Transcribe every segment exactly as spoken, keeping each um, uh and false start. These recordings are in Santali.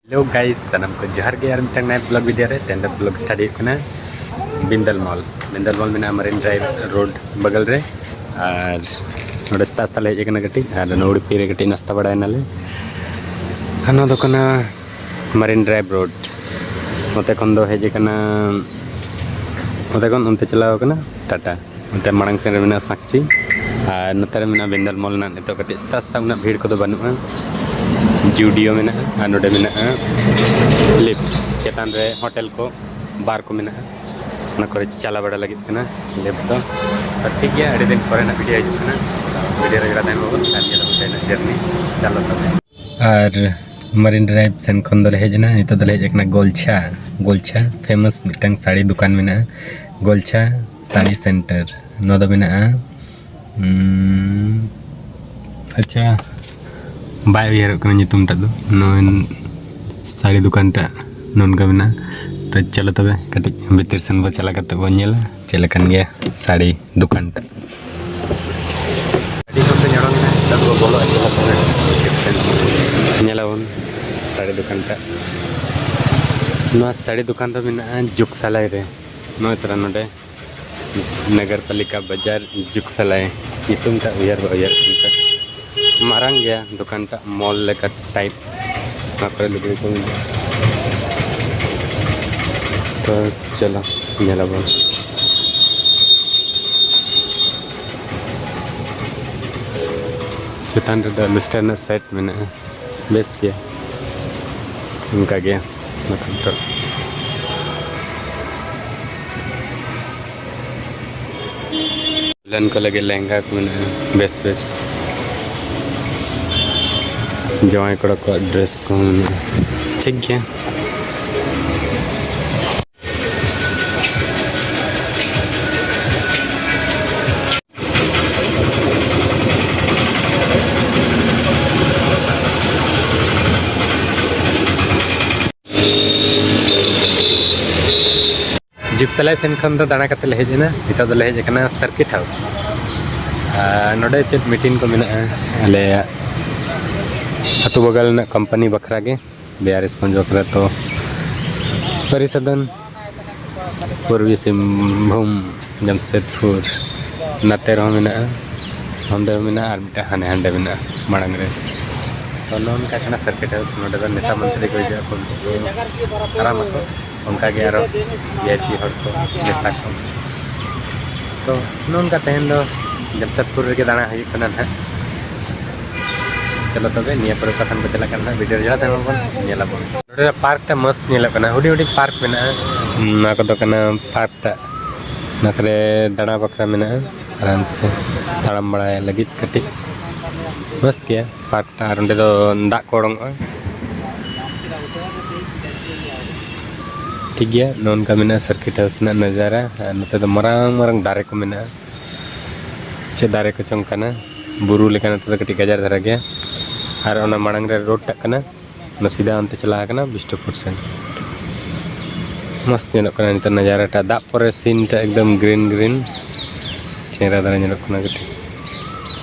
Hello guys, ᱥᱟᱱᱟᱢ ᱠᱚ ᱡᱚᱦᱟᱨ ᱜᱮ᱾ ᱟᱨ ᱢᱤᱫᱴᱟᱝ ᱱᱟᱭᱟ vlog video ᱨᱮ᱾ ᱛᱮᱦᱮᱧ ᱫᱚ vlog start ᱦᱩᱭᱩᱜ ᱠᱟᱱᱟ ᱵᱤᱱᱫᱟᱞ ᱢᱚᱞ᱾ ᱵᱤᱱᱫᱟᱞ ᱢᱚᱞ ᱢᱮᱱᱟᱜᱼᱟ ᱢᱟᱨᱤᱱ ᱰᱨᱟᱭᱤᱵᱷ ᱨᱳᱰ ᱵᱟᱜᱟᱞ ᱨᱮ᱾ ᱟᱨ ᱱᱚᱰᱮ ᱥᱮᱛᱟᱜ ᱥᱮᱛᱟᱜ ᱞᱮ ᱦᱮᱡ ᱟᱠᱟᱱᱟ ᱠᱟᱹᱴᱤᱡ, ᱟᱨ ᱱᱚᱣᱟ ᱩᱰᱩᱯᱤ ᱨᱮ ᱠᱟᱹᱴᱤᱡ ᱱᱟᱥᱛᱟ ᱵᱟᱲᱟᱭᱮᱱᱟᱞᱮ᱾ ᱟᱨ ᱱᱚᱣᱟ ᱫᱚ ᱠᱟᱱᱟ ᱢᱟᱨᱤᱱ ᱰᱨᱟᱭᱤᱵᱷ ᱨᱳᱰ᱾ ᱱᱚᱛᱮ ᱠᱷᱚᱱ ᱫᱚ ᱦᱮᱡ ᱟᱠᱟᱱᱟ, ᱱᱚᱛᱮ ᱠᱷᱚᱱ ᱚᱱᱛᱮ ᱪᱟᱞᱟᱣ ᱟᱠᱟᱱᱟ ᱴᱟᱴᱟ᱾ ᱱᱚᱛᱮ ᱢᱟᱲᱟᱝ ᱥᱮᱱ ᱨᱮ ᱢᱮᱱᱟᱜᱼᱟ ᱥᱟᱠᱪᱤ, ᱟᱨ ᱱᱚᱛᱮ ᱨᱮ ᱢᱮᱱᱟᱜᱼᱟ ᱵᱤᱱᱫᱟᱞ ᱢᱚᱞ᱾ ᱱᱟᱜ ᱱᱤᱛᱚᱜ ᱠᱟᱹᱴᱤᱡ ᱥᱮᱛᱟᱜ ᱥᱮᱛᱟᱜ ᱩᱱᱟᱹᱜ ᱵᱷᱤᱲ ᱠᱚᱫᱚ ᱵᱟᱹᱱᱩᱜᱼᱟ᱾ ᱡᱩᱰᱤᱭᱳ ᱢᱮᱱᱟᱜᱼᱟ, ᱟᱨ ᱱᱚᱰᱮ ᱢᱮᱱᱟᱜᱼᱟ ᱞᱤᱯᱷᱴ, ᱪᱮᱛᱟᱱ ᱨᱮ ᱦᱳᱴᱮᱞ ᱠᱚ, ᱵᱟᱨ ᱠᱚ ᱢᱮᱱᱟᱜᱼᱟ᱾ ᱚᱱᱟ ᱠᱚᱨᱮ ᱪᱟᱞᱟᱣ ᱵᱟᱲᱟ ᱞᱟᱹᱜᱤᱫ ᱠᱟᱱᱟ ᱞᱤᱯᱷᱴ ᱫᱚ᱾ ᱟᱨ ᱴᱷᱤᱠ ᱜᱮᱭᱟ, ᱟᱹᱰᱤ ᱫᱤᱱ ᱯᱚᱨᱮᱱᱟᱜ ᱵᱷᱤᱰᱤᱭᱳ ᱦᱤᱡᱩᱜ ᱠᱟᱱᱟ᱾ ᱵᱷᱤᱰᱤᱭᱳ ᱨᱮ ᱡᱚᱲᱟᱣ ᱛᱟᱦᱮᱱ ᱢᱟᱵᱚᱱ᱾ ᱟᱨ ᱧᱮᱞ ᱟᱵᱚᱱ ᱛᱮᱦᱮᱧᱟᱜ ᱡᱟᱨᱱᱤ᱾ ᱪᱟᱞᱟᱣ ᱛᱟᱵᱚᱱ᱾ ᱟᱨ ᱢᱟᱨᱤᱱ ᱰᱨᱟᱭᱤᱵᱷ ᱥᱮᱱ ᱠᱷᱚᱱ ᱫᱚᱞᱮ ᱦᱮᱡ ᱮᱱᱟ᱾ ᱱᱤᱛᱚᱜ ᱫᱚᱞᱮ ᱦᱮᱡ ᱟᱠᱟᱱᱟ ᱜᱳᱞᱪᱷᱟ᱾ ᱜᱳᱞᱪᱷᱟ ᱯᱷᱮᱢᱟᱥ ᱢᱤᱫᱴᱟᱝ ᱥᱟᱹᱲᱤ ᱫᱚᱠᱟᱱ ᱢᱮᱱᱟᱜᱼᱟ, ᱜᱳᱞᱪᱷᱟ ᱥᱟᱹᱲᱤ ᱥᱮᱱᱴᱟᱨ᱾ ᱱᱚᱣᱟ ᱫᱚ ᱢᱮᱱᱟᱜᱼᱟ, ᱩᱸ, ᱟᱪᱪᱷᱟ, ᱵᱟᱭ ᱩᱭᱦᱟᱹᱨᱚᱜ ᱠᱟᱱᱟ ᱧᱩᱛᱩᱢ ᱴᱟᱜ ᱫᱚ᱾ ᱱᱚᱣᱟ ᱥᱟᱹᱲᱤ ᱫᱚᱠᱟᱱ ᱴᱟᱜ ᱱᱚᱝᱠᱟ ᱢᱮᱱᱟᱜᱼᱟ᱾ ᱛᱚ ᱪᱚᱞᱚ ᱛᱚᱵᱮ ᱠᱟᱹᱴᱤᱡ ᱵᱷᱤᱛᱤᱨ ᱥᱮᱱ ᱵᱚ ᱪᱟᱞᱟᱣ ᱠᱟᱛᱮ ᱵᱚᱱ ᱧᱮᱞᱟ ᱪᱮᱫ ᱞᱮᱠᱟᱱ ᱜᱮᱭᱟ ᱥᱟᱹᱲᱤ ᱫᱚᱠᱟᱱ ᱴᱟᱜ᱾ ᱟᱹᱰᱤ ᱦᱚᱲ ᱠᱚ ᱧᱮᱞᱚᱜ ᱠᱟᱱᱟ, ᱱᱤᱛᱚᱜ ᱫᱚᱠᱚ ᱵᱚᱞᱚᱜᱼᱟ ᱪᱮᱫ ᱞᱮᱠᱟ ᱨᱮ᱾ ᱧᱮᱞᱟᱵᱚᱱ ᱥᱟᱹᱲᱤ ᱫᱚᱠᱟᱱ ᱴᱟᱜ᱾ ᱱᱚᱣᱟ ᱥᱟᱹᱲᱤ ᱫᱚᱠᱟᱱ ᱫᱚ ᱢᱮᱱᱟᱜᱼᱟ ᱡᱩᱜᱽᱥᱟᱞᱟᱭ ᱨᱮ᱾ ᱱᱚᱜᱼᱚᱭ ᱛᱚᱨᱟ ᱱᱚᱰᱮ ᱱᱚᱜᱚᱨᱯᱟᱞᱤᱠᱟ ᱵᱟᱡᱟᱨ ᱡᱩᱜᱽᱥᱟᱞᱟᱭ ᱧᱩᱛᱩᱢ ᱴᱟᱜ ᱩᱭᱦᱟᱹᱨ ᱵᱟᱝ ᱩᱭᱦᱟᱹᱨ ᱠᱟᱱ ᱛᱟᱦᱮᱸ᱾ ᱢᱟᱨᱟᱝ ᱜᱮᱭᱟ ᱫᱚᱠᱟᱱ ᱴᱟᱜ, ᱢᱚᱞ ᱞᱮᱠᱟ ᱴᱟᱭᱤᱯ᱾ ᱚᱱᱟ ᱠᱚᱨᱮ ᱞᱩᱜᱽᱲᱤ ᱠᱚ ᱢᱮᱱᱟᱜᱼᱟ᱾ ᱛᱚ ᱪᱚᱞᱚ ᱧᱮᱞᱟᱵᱚᱱ᱾ ᱪᱮᱛᱟᱱ ᱨᱮᱫᱚ ᱟᱞᱵᱮᱥᱴᱟᱨ ᱨᱮᱱᱟᱜ ᱥᱮᱴ ᱢᱮᱱᱟᱜᱼᱟ, ᱵᱮᱥ ᱜᱮ᱾ ᱚᱱᱠᱟ ᱜᱮ ᱵᱟᱠᱷᱟᱱ ᱫᱚ ᱫᱩᱞᱦᱟᱱ ᱠᱚ ᱞᱟᱹᱜᱤᱫ ᱞᱮᱦᱮᱝᱜᱟ ᱠᱚ ᱢᱮᱱᱟᱜᱼᱟ, ᱵᱮᱥ ᱵᱮᱥ ᱡᱟᱶᱟᱭ ᱠᱚᱲᱟ ᱠᱚᱣᱟᱜ ᱰᱨᱮᱥ ᱠᱚᱦᱚᱸ ᱢᱮᱱᱟᱜᱼᱟ᱾ ᱴᱷᱤᱠ ᱜᱮᱭᱟ᱾ ᱡᱩᱜᱽᱥᱟᱞᱟᱭ ᱥᱮᱱ ᱠᱷᱚᱱ ᱫᱚ ᱫᱟᱬᱟ ᱠᱟᱛᱮ ᱞᱮ ᱦᱮᱡ ᱮᱱᱟ᱾ ᱱᱤᱛᱚᱜ ᱫᱚᱞᱮ ᱦᱮᱡ ᱟᱠᱟᱱᱟ ᱥᱟᱨᱠᱤᱴ ᱦᱟᱣᱩᱥ᱾ ᱟᱨ ᱱᱚᱰᱮ ᱪᱮᱫ ᱢᱤᱴᱤᱝ ᱠᱚ ᱢᱮᱱᱟᱜᱼᱟ ᱟᱞᱮᱭᱟᱜ ᱟᱹᱛᱩ ᱵᱟᱜᱟᱞ ᱨᱮᱱᱟᱜ ᱠᱳᱢᱯᱟᱱᱤ ᱵᱟᱠᱷᱨᱟ ᱜᱮ᱾ ᱵᱤᱦᱟᱨᱤᱥᱜᱚᱸᱡᱽ ᱵᱟᱠᱷᱨᱟ ᱛᱚ ᱯᱟᱹᱨᱤᱥᱟᱫᱟᱱ ᱯᱩᱨᱵᱤ ᱥᱤᱝᱵᱷᱩᱢ, ᱡᱟᱢᱥᱮᱫᱽᱯᱩᱨ, ᱱᱟᱛᱮ ᱨᱮᱦᱚᱸ ᱢᱮᱱᱟᱜᱼᱟ, ᱦᱟᱸᱰᱮ ᱦᱚᱸ ᱢᱮᱱᱟᱜᱼᱟ, ᱟᱨ ᱢᱤᱫᱴᱟᱝ ᱦᱟᱸᱰᱮ ᱦᱟᱸᱰᱮ ᱢᱮᱱᱟᱜᱼᱟ ᱢᱟᱲᱟᱝ ᱨᱮ᱾ ᱛᱚ ᱱᱚᱜᱼᱚ ᱱᱚᱝᱠᱟ ᱠᱟᱱᱟ circuit house᱾ ᱱᱚᱰᱮ ᱫᱚ ᱱᱮᱛᱟ ᱢᱚᱱᱛᱨᱤ ᱠᱚ ᱦᱤᱡᱩᱜ ᱟᱠᱚ, ᱩᱱᱠᱩ ᱠᱚ ᱟᱨᱟᱢ ᱟᱠᱚ᱾ ᱚᱱᱠᱟ ᱜᱮ ᱟᱨᱚ V I P ᱦᱚᱲ ᱠᱚ, ᱱᱮᱛᱟ ᱠᱚ᱾ ᱛᱚ ᱱᱚᱜᱼᱚ ᱱᱚᱝᱠᱟ ᱛᱮᱦᱮᱧ ᱫᱚ ᱡᱟᱢᱥᱮᱫᱽᱯᱩᱨ ᱨᱮᱜᱮ ᱫᱟᱬᱟ ᱦᱩᱭᱩᱜ ᱠᱟᱱᱟ ᱱᱟᱦᱟᱜ᱾ ᱪᱚᱞᱚ ᱛᱚᱵᱮ ᱱᱤᱭᱟᱹ ᱯᱚᱨᱮ ᱚᱠᱟ ᱥᱮᱱ ᱵᱚ ᱪᱟᱞᱟᱜ ᱠᱟᱱᱟ ᱱᱟᱦᱟᱜ, video ᱡᱚᱲᱟ ᱛᱟᱭᱚᱢ ᱵᱚᱱ ᱧᱮᱞ ᱟᱵᱚᱱ᱾ ᱱᱚᱰᱮ park ᱴᱟ ᱢᱚᱥᱛ ᱧᱮᱞᱚᱜ ᱠᱟᱱᱟ, ᱦᱩᱰᱤᱧ ᱦᱩᱰᱤᱧ park ᱢᱮᱱᱟᱜᱼᱟ᱾ ᱱᱚᱣᱟ ᱠᱚᱫᱚ ᱠᱟᱱᱟ park ᱴᱟᱜ, ᱱᱚᱣᱟ ᱠᱚᱨᱮ ᱫᱟᱬᱟ ᱵᱟᱠᱷᱨᱟ ᱢᱮᱱᱟᱜᱼᱟ, ᱟᱨᱟᱢ ᱥᱮ ᱛᱟᱲᱟᱢ ᱵᱟᱲᱟᱭ ᱞᱟᱹᱜᱤᱫ ᱠᱟᱹᱴᱤᱡ ᱢᱚᱥᱛ ᱜᱮᱭᱟ park ᱴᱟ᱾ ᱟᱨ ᱚᱸᱰᱮ ᱫᱚ ᱫᱟᱜ ᱠᱚ ᱚᱰᱚᱝᱚᱜᱼᱟ᱾ ᱴᱷᱤᱠ ᱜᱮᱭᱟ, ᱱᱚᱜᱼᱚ ᱱᱚᱝᱠᱟ ᱢᱮᱱᱟᱜᱼᱟ circuit house ᱨᱮᱱᱟᱜ ᱱᱟᱡᱟᱨᱟ᱾ ᱟᱨ ᱱᱚᱛᱮ ᱫᱚ ᱢᱟᱨᱟᱝ ᱢᱟᱨᱟᱝ ᱫᱟᱨᱮ ᱠᱚ ᱢᱮᱱᱟᱜᱼᱟ, ᱪᱮᱫ ᱫᱟᱨᱮ ᱠᱚᱪᱚᱝ ᱠᱟᱱᱟ, ᱵᱩᱨᱩ ᱞᱮᱠᱟ ᱱᱚᱛᱮ ᱫᱚ ᱠᱟᱹᱴᱤᱡ ᱜᱟᱡᱟᱲ ᱫᱷᱟᱨᱟ ᱜᱮᱭᱟ᱾ ᱟᱨ ᱚᱱᱟ ᱢᱟᱲᱟᱝ ᱨᱮ road ᱴᱟᱜ ᱠᱟᱱᱟ, ᱚᱱᱟ ᱥᱤᱫᱷᱟ ᱚᱱᱛᱮ ᱪᱟᱞᱟᱣ ᱠᱟᱱᱟ ᱵᱤᱥᱱᱩᱯᱩᱨ ᱥᱮᱱ᱾ ᱢᱚᱥᱛ ᱧᱮᱞᱚᱜ ᱠᱟᱱᱟ ᱱᱤᱛᱚᱜ ᱱᱟᱡᱟᱨᱟ ᱴᱟᱜ, ᱫᱟᱜ ᱯᱚᱨᱮ scene ᱴᱟᱜ ᱮᱠᱫᱚᱢ green green, ᱪᱮᱦᱨᱟ ᱫᱷᱟᱨᱟ ᱧᱮᱞᱚᱜ ᱠᱟᱱᱟ ᱠᱟᱹᱴᱤᱡ᱾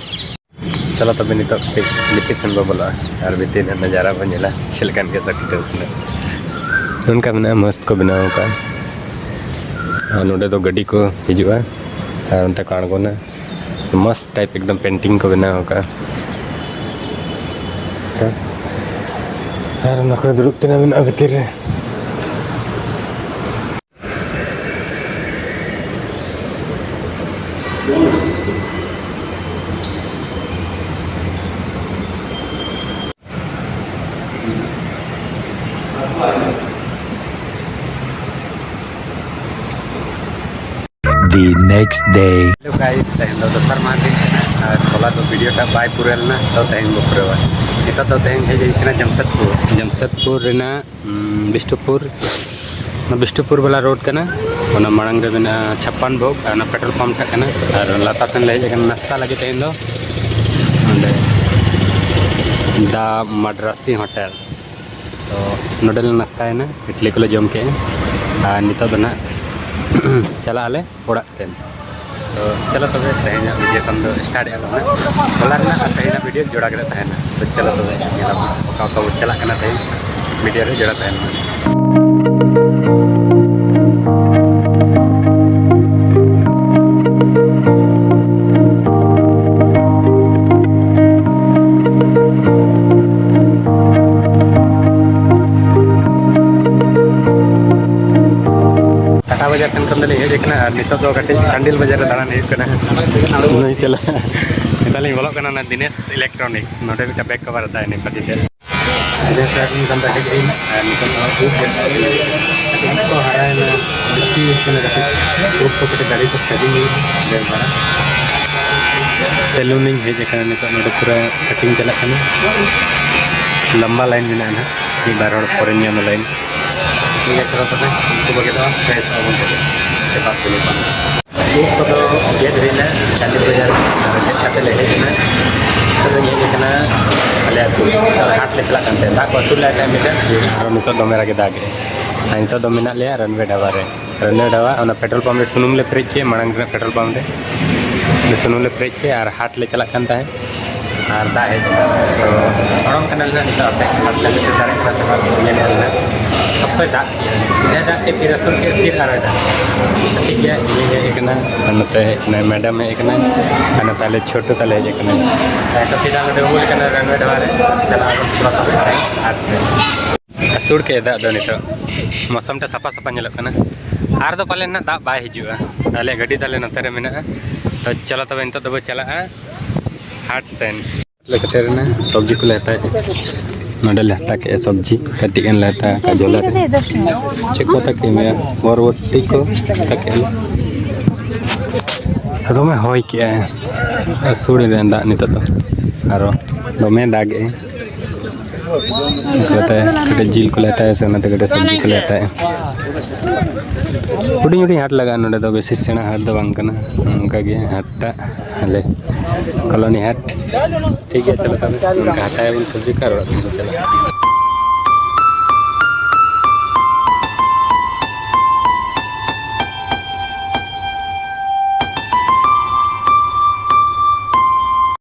ᱪᱚᱞᱚ ᱛᱚᱵᱮ ᱱᱤᱛᱚᱜ ᱠᱟᱹᱴᱤᱡ ᱵᱷᱤᱛᱤᱨ ᱥᱮᱱ ᱵᱚ ᱵᱚᱞᱚᱜᱼᱟ ᱟᱨ ᱵᱷᱤᱛᱤᱨ ᱨᱮᱱᱟᱜ ᱱᱟᱡᱟᱨᱟ ᱵᱚ ᱧᱮᱞᱟ ᱪᱮᱫ ᱞᱮᱠᱟᱱ ᱜᱮᱭᱟ circuit house ᱨᱮᱱᱟᱜ᱾ ᱱᱚᱝᱠᱟ ᱢᱮᱱᱟᱜᱼᱟ, ᱢᱚᱥᱛ ᱠᱚ ᱵᱮᱱᱟᱣ ᱟᱠᱟᱫᱼᱟ᱾ ᱟᱨ ᱱᱚᱰᱮ ᱫᱚ ᱜᱟᱹᱰᱤ ᱠᱚ ᱦᱤᱡᱩᱜᱼᱟ ᱟᱨ ᱚᱱᱛᱮ ᱠᱚ ᱟᱬᱜᱚᱱᱟ᱾ ᱢᱚᱥᱛ type ᱮᱠᱫᱚᱢ painting ᱠᱚ ᱵᱮᱱᱟᱣ ᱟᱠᱟᱫᱼᱟ᱾ ᱟᱨ ᱚᱱᱟ ᱠᱚᱨᱮ ᱫᱩᱲᱩᱵ ᱛᱮᱱᱟᱜ ᱢᱮᱱᱟᱜᱼᱟ ᱵᱷᱤᱛᱤᱨ ᱨᱮ᱾ The next day. Hello guys, ᱛᱮᱦᱮᱧ ᱫᱚ ᱫᱚᱥᱟᱨ ᱢᱟᱦᱟ ᱫᱤᱱ ᱠᱟᱱᱟ ᱟᱨ ᱦᱚᱞᱟ ᱫᱚ video ᱴᱟᱜ ᱵᱟᱭ ᱯᱩᱨᱟᱹᱣ ᱞᱮᱱᱟ, ᱛᱚ ᱛᱮᱦᱮᱧ ᱵᱚ ᱯᱩᱨᱟᱹᱣᱟ᱾ ᱱᱤᱛᱚᱜ ᱫᱚ ᱛᱮᱦᱮᱧ ᱦᱮᱡ ᱦᱩᱭ ᱠᱟᱱᱟ ᱡᱟᱢᱥᱮᱫᱽᱯᱩᱨ᱾ ᱡᱟᱢᱥᱮᱫᱽᱯᱩᱨ ᱨᱮᱱᱟᱜ, ᱩᱢ, ᱵᱤᱥᱱᱩᱯᱩᱨ, ᱚᱱᱟ ᱵᱤᱥᱱᱩᱯᱩᱨ ᱵᱟᱞᱟ road ᱠᱟᱱᱟ, ᱚᱱᱟ ᱢᱟᱲᱟᱝ ᱨᱮ ᱢᱮᱱᱟᱜᱼᱟ ᱪᱷᱟᱯᱯᱟᱱ ᱵᱷᱳᱜᱽ ᱟᱨ ᱚᱱᱟ petrol pump ᱴᱟᱜ ᱠᱟᱱᱟ᱾ ᱟᱨ ᱞᱟᱛᱟᱨ ᱥᱮᱱ ᱞᱮ ᱦᱮᱡ ᱟᱠᱟᱱᱟ ᱱᱟᱥᱛᱟ ᱞᱟᱹᱜᱤᱫ ᱛᱮᱦᱮᱧ ᱫᱚ᱾ ᱚᱸᱰᱮ The Madrasi Hotel᱾ ᱛᱚ ᱱᱚᱰᱮ ᱞᱮ ᱱᱟᱥᱛᱟᱭᱮᱱᱟ, ᱤᱰᱞᱤ ᱠᱚᱞᱮ ᱡᱚᱢ ᱠᱮᱜᱼᱟ ᱟᱨ ᱱᱤᱛᱚᱜ ᱫᱚ ᱱᱟᱦᱟᱜ ᱪᱟᱞᱟᱜ ᱟᱞᱮ ᱚᱲᱟᱜ ᱥᱮᱱ᱾ ᱛᱚ ᱪᱚᱞᱚ ᱛᱚᱵᱮ ᱛᱮᱦᱮᱧᱟᱜ video ᱠᱷᱚᱱ ᱫᱚ start ᱮᱫ ᱟᱵᱚᱱ ᱦᱟᱸᱜ᱾ ᱦᱚᱞᱟ ᱨᱮᱱᱟᱜ ᱟᱨ ᱛᱮᱦᱮᱧᱟᱜ video ᱡᱚᱲᱟ ᱠᱟᱛᱮ ᱛᱟᱦᱮᱱᱟ᱾ ᱛᱚ ᱪᱚᱞᱚ ᱛᱚᱵᱮ ᱧᱮᱞ ᱟᱵᱚᱱ ᱚᱠᱟ ᱚᱠᱟ ᱵᱚᱱ ᱪᱟᱞᱟᱜ ᱠᱟᱱᱟ ᱛᱮᱦᱮᱧ᱾ ᱢᱤᱰᱤᱭᱟ ᱨᱮ ᱡᱚᱲᱟᱣ ᱛᱟᱦᱮᱱ ᱢᱟ᱾ ᱴᱟᱴᱟ ᱵᱟᱡᱟᱨ ᱥᱮᱱ ᱠᱷᱚᱱ ᱫᱚᱞᱤᱧ ᱦᱮᱡ ᱟᱠᱟᱱᱟ ᱟᱨ ᱱᱤᱛᱚᱜ ᱫᱚ ᱠᱟᱹᱴᱤᱡ ᱪᱟᱱᱰᱤᱞ ᱵᱟᱡᱟᱨ ᱨᱮ ᱫᱟᱬᱟᱱ ᱦᱩᱭᱩᱜ ᱠᱟᱱᱟ᱾ ᱱᱩᱭ ᱥᱟᱞᱟᱜ ᱱᱮᱛᱟᱨ ᱞᱤᱧ ᱵᱚᱞᱚᱜ ᱠᱟᱱᱟ ᱚᱱᱟ ᱫᱤᱱᱮᱥ ᱤᱞᱮᱠᱴᱨᱚᱱᱤᱠᱥ, ᱱᱚᱰᱮ ᱢᱤᱫᱴᱟᱝ ᱵᱮᱜᱽ ᱠᱚᱵᱷᱟᱨ ᱦᱟᱛᱟᱣ ᱱᱤᱭᱟᱹ ᱠᱷᱟᱹᱛᱤᱨ ᱛᱮ᱾ ᱫᱤᱱᱮᱥ ᱥᱟᱨ ᱱᱤᱭᱟᱹ ᱫᱚᱢ ᱫᱚ ᱦᱮᱡ ᱦᱩᱭ ᱮᱱᱟ ᱟᱨ ᱱᱤᱛᱚᱜ ᱫᱚ ᱩᱵ ᱜᱮᱫ ᱠᱟᱹᱴᱤᱡ ᱠᱚ ᱦᱟᱨᱟᱭᱮᱱᱟ, ᱵᱮᱥᱤ ᱦᱩᱭᱩᱜ ᱠᱟᱱᱟ ᱠᱟᱹᱴᱤᱡ, ᱩᱵ ᱠᱚ ᱠᱟᱹᱴᱤᱡ ᱫᱟᱲᱮ ᱠᱚ ᱥᱟᱹᱜᱤᱧ ᱦᱩᱭᱩᱜ ᱵᱮᱥ ᱫᱷᱟᱨᱟ᱾ ᱥᱮᱞᱩᱱ ᱤᱧ ᱦᱮᱡ ᱟᱠᱟᱱᱟ ᱱᱤᱛᱚᱜ, ᱱᱚᱰᱮ ᱯᱩᱨᱟᱹ ᱠᱟᱴᱤᱝ ᱪᱟᱞᱟᱜ ᱠᱟᱱᱟ, ᱞᱟᱢᱵᱟ ᱞᱟᱭᱤᱱ ᱢᱮᱱᱟᱜᱼᱟ ᱱᱟᱦᱟᱜ, ᱢᱤᱫ ᱵᱟᱨ ᱦᱚᱲ ᱯᱚᱨᱮᱧ ᱧᱟᱢᱟ ᱞᱟᱭᱤᱱ᱾ ᱴᱷᱤᱠ ᱜᱮᱭᱟ, ᱪᱚᱞᱚ ᱛᱚᱵᱮ, ᱩᱱᱠᱩ ᱵᱟᱹᱜᱤ ᱫᱚ ᱯᱷᱨᱮᱥ ᱟᱵᱚᱱ ᱛᱚᱵᱮ, ᱥᱮ ᱵᱟᱫ ᱛᱮᱞᱮ ᱵᱟᱝ᱾ ᱩᱵ ᱠᱚᱫᱚ ᱜᱮᱫ ᱦᱩᱭᱱᱟ, ᱪᱟᱱᱰᱤᱞ ᱵᱟᱡᱟᱨ ᱟᱨ ᱜᱮᱫ ᱠᱟᱛᱮ ᱞᱮ ᱦᱮᱡ ᱮᱱᱟ᱾ ᱱᱤᱛᱚᱜ ᱫᱚ ᱧᱮᱞ ᱦᱩᱭ ᱠᱟᱱᱟ ᱟᱞᱮ ᱟᱹᱛᱩ, ᱦᱟᱴ ᱞᱮ ᱪᱟᱞᱟᱜ ᱠᱟᱱ ᱛᱟᱦᱮᱸᱫ, ᱫᱟᱜ ᱠᱚ ᱟᱹᱥᱩᱲ ᱞᱮᱫ ᱛᱟᱦᱮᱸᱫ ᱢᱤᱫᱴᱮᱱ, ᱟᱨ ᱱᱤᱛᱚᱜ ᱫᱚᱢᱮ ᱨᱟᱜᱮ ᱫᱟᱜ ᱮᱫ᱾ ᱟᱨ ᱱᱤᱛᱚᱜ ᱫᱚ ᱢᱮᱱᱟᱜ ᱞᱮᱭᱟ ᱨᱟᱱᱣᱮ ᱰᱷᱟᱵᱟ ᱨᱮ᱾ ᱨᱟᱱᱣᱮ ᱰᱷᱟᱵᱟ, ᱚᱱᱟ ᱯᱮᱴᱨᱳᱞ ᱯᱟᱢᱯ ᱨᱮ ᱥᱩᱱᱩᱢ ᱞᱮ ᱯᱮᱨᱮᱡ ᱠᱮᱫ, ᱢᱟᱲᱟᱝ ᱨᱮᱱᱟᱜ ᱯᱮᱴᱨᱳᱞ ᱯᱟᱢᱯ ᱨᱮ᱾ ᱚᱸᱰᱮ ᱥᱩᱱᱩᱢ ᱞᱮ ᱯᱮᱨᱮᱡ ᱠᱮᱫ ᱟᱨ ᱦᱟᱴ ᱞᱮ ᱪᱟᱞᱟᱜ ᱠᱟᱱ ᱛᱟᱦᱮᱸᱫ᱾ ᱟᱨ ᱫᱟᱜ ᱦᱮᱡ ᱮᱱᱟ᱾ ᱛᱚ, ᱦᱚᱲᱚᱝ ᱠᱟᱱᱟᱞᱮ ᱱᱤᱛᱚᱜ ᱟᱯᱮ ᱦᱟᱴ ᱞᱮ ᱥᱮᱴᱮᱨ ᱫᱟᱲᱮᱭᱟᱜ ᱠᱟᱱᱟ ᱥᱮ ᱵᱟᱝ, ᱧᱮᱞᱮᱫᱼᱟ ᱞᱮ᱾ ᱥᱚᱠᱛᱚᱭ ᱫᱟᱜ ᱠᱮᱫᱼᱟ᱾ ᱢᱤᱫ ᱫᱷᱟᱣ ᱫᱟᱜ ᱠᱮᱫ, ᱯᱷᱤᱨ ᱟᱹᱥᱩᱲ ᱠᱮᱫ, ᱯᱷᱤᱨ ᱟᱨᱚᱭ ᱫᱟᱜ᱾ ᱴᱷᱤᱠ ᱜᱮᱭᱟ, ᱤᱧ ᱦᱮᱡ ᱟᱠᱟᱱᱟ, ᱟᱨ ᱱᱚᱛᱮ ᱦᱮᱡ ᱮᱱᱟᱭ, ᱢᱮᱰᱟᱢ ᱦᱮᱡ ᱟᱠᱟᱱᱟᱭ, ᱟᱨ ᱱᱚᱛᱮ ᱟᱞᱮ ᱪᱷᱳᱴᱩ ᱛᱟᱞᱮ ᱦᱮᱡ ᱟᱠᱟᱱᱟᱭ᱾ ᱦᱮᱸ, ᱛᱚ, ᱯᱷᱤᱨ ᱟᱞᱮ ᱩᱢᱩᱞ ᱠᱟᱱᱟ ᱨᱟᱱᱣᱮ ᱰᱷᱟᱵᱟ ᱨᱮ, ᱪᱟᱞᱟᱜ ᱟᱵᱚᱱ ᱛᱷᱚᱲᱟ ᱛᱷᱚᱲᱟ ᱦᱟᱴ ᱥᱮᱫ᱾ ᱟᱹᱥᱩᱲ ᱠᱮᱫ ᱫᱟᱜ ᱫᱚ ᱱᱤᱛᱚᱜ, ᱢᱳᱥᱚᱢ ᱴᱟ ᱥᱟᱯᱷᱟ ᱥᱟᱯᱷᱟ ᱧᱮᱞᱚᱜ ᱠᱟᱱᱟ᱾ ᱟᱨ ᱫᱚ ᱯᱟᱞᱮᱱ ᱱᱟᱜ ᱫᱟᱜ ᱵᱟᱭ ᱦᱤᱡᱩᱜᱼᱟ᱾ ᱟᱞᱮᱭᱟᱜ ᱜᱟᱹᱰᱤ ᱛᱟᱞᱮ ᱱᱚᱛᱮ ᱨᱮ ᱢᱮᱱᱟᱜᱼᱟ᱾ ᱛᱚ ᱪᱚᱞᱚ ᱛᱚᱵᱮ ᱱᱤᱛᱚᱜ ᱫᱚᱵᱚ ᱪᱟᱞᱟᱜᱼᱟ ᱦᱟᱴ ᱥᱮᱱ᱾ ᱞᱮ ᱥᱮᱴᱮᱨᱮᱱᱟ, ᱥᱚᱵᱽᱡᱤ ᱠᱚᱞᱮ ᱦᱟᱛᱟᱣᱮᱫᱼᱟ᱾ ᱱᱚᱸᱰᱮ ᱞᱮ ᱦᱟᱛᱟᱣ ᱠᱮᱫᱼᱟ ᱥᱚᱵᱽᱡᱤ, ᱠᱟᱹᱴᱤᱡ ᱜᱟᱱ ᱞᱮ ᱦᱟᱛᱟᱣ ᱠᱟᱜᱼᱟ ᱡᱷᱚᱞᱟ ᱨᱮ᱾ ᱪᱮᱫ ᱠᱚ ᱦᱟᱛᱟᱣ ᱠᱮᱫᱼᱟ? ᱵᱚᱨᱵᱚᱴᱤ ᱠᱚ ᱦᱟᱛᱟᱣ ᱠᱮᱫᱼᱟ ᱞᱮ᱾ ᱫᱚᱢᱮ ᱦᱚᱭ ᱠᱮᱜᱼᱟᱭ, ᱟᱹᱥᱩᱲ ᱮᱫᱟᱭ ᱫᱟᱜ ᱱᱤᱛᱚᱜ ᱫᱚ, ᱟᱨᱚ ᱫᱚᱢᱮ ᱫᱟᱜ ᱮᱜᱼᱟᱭ᱾ ᱚᱱᱠᱟᱛᱮ ᱠᱟᱹᱴᱤᱡ ᱡᱤᱞ ᱠᱚᱞᱮ ᱦᱟᱛᱟᱣᱟ ᱥᱮ ᱚᱱᱟᱛᱮ ᱠᱟᱹᱴᱤᱡ ᱥᱚᱵᱽᱡᱤ ᱠᱚᱞᱮ ᱦᱟᱛᱟᱣᱟ᱾ ᱦᱩᱰᱤᱧ ᱦᱩᱰᱤᱧ ᱦᱟᱴ ᱞᱟᱜᱟᱜᱼᱟ ᱱᱚᱰᱮ ᱫᱚ, ᱵᱮᱥᱤ ᱥᱮᱬᱟ ᱦᱟᱴ ᱫᱚ ᱵᱟᱝ ᱠᱟᱱᱟ᱾ ᱚᱱᱠᱟᱜᱮ ᱦᱟᱴ ᱴᱟᱜ ᱟᱞᱮ ᱠᱚᱞᱚᱱᱤ ᱦᱟᱴ᱾ ᱴᱷᱤᱠ ᱜᱮᱭᱟ, ᱪᱚᱞᱚ ᱛᱚᱵᱮ ᱚᱱᱠᱟ ᱦᱟᱛᱟᱣᱟᱵᱚᱱ ᱥᱚᱵᱽᱡᱤ ᱠᱚ ᱟᱨ ᱚᱲᱟᱜ ᱥᱮᱫ ᱵᱚᱱ ᱪᱟᱞᱟᱜᱼᱟ᱾